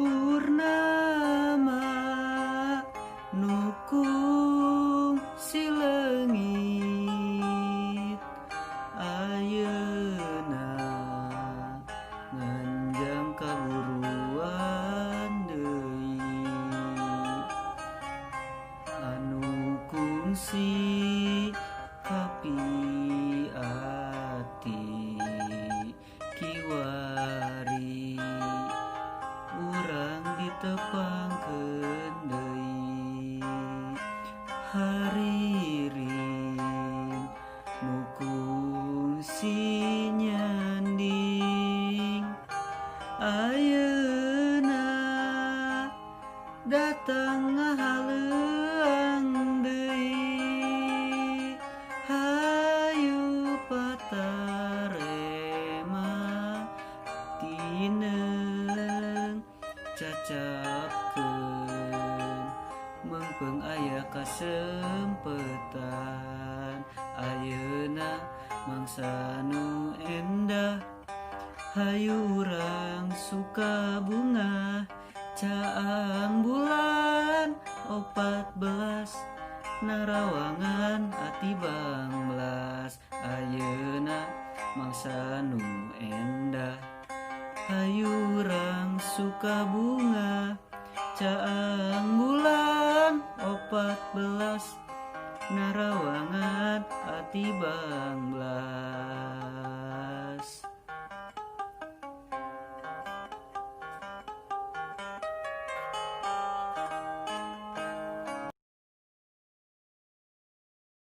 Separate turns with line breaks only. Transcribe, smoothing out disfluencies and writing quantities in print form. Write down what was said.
Purnama nu kungsi leungit ayeuna nganjang kaburuan deui anu kungsi kapi ati kiwari urang ditepangkeun deui hariring nu kungsi nyanding ayeuna datang ngahaleuang deui hayu patarema tineung cacapkeun meungpeung aya kasempetan ayeuna mangsa nu endah hayu urang suka bunga caang bulan 14 narawangan ati banglas ayeuna mangsa nu endah hayu urang suka bunga caang bulan 14 narawangan ati banglas.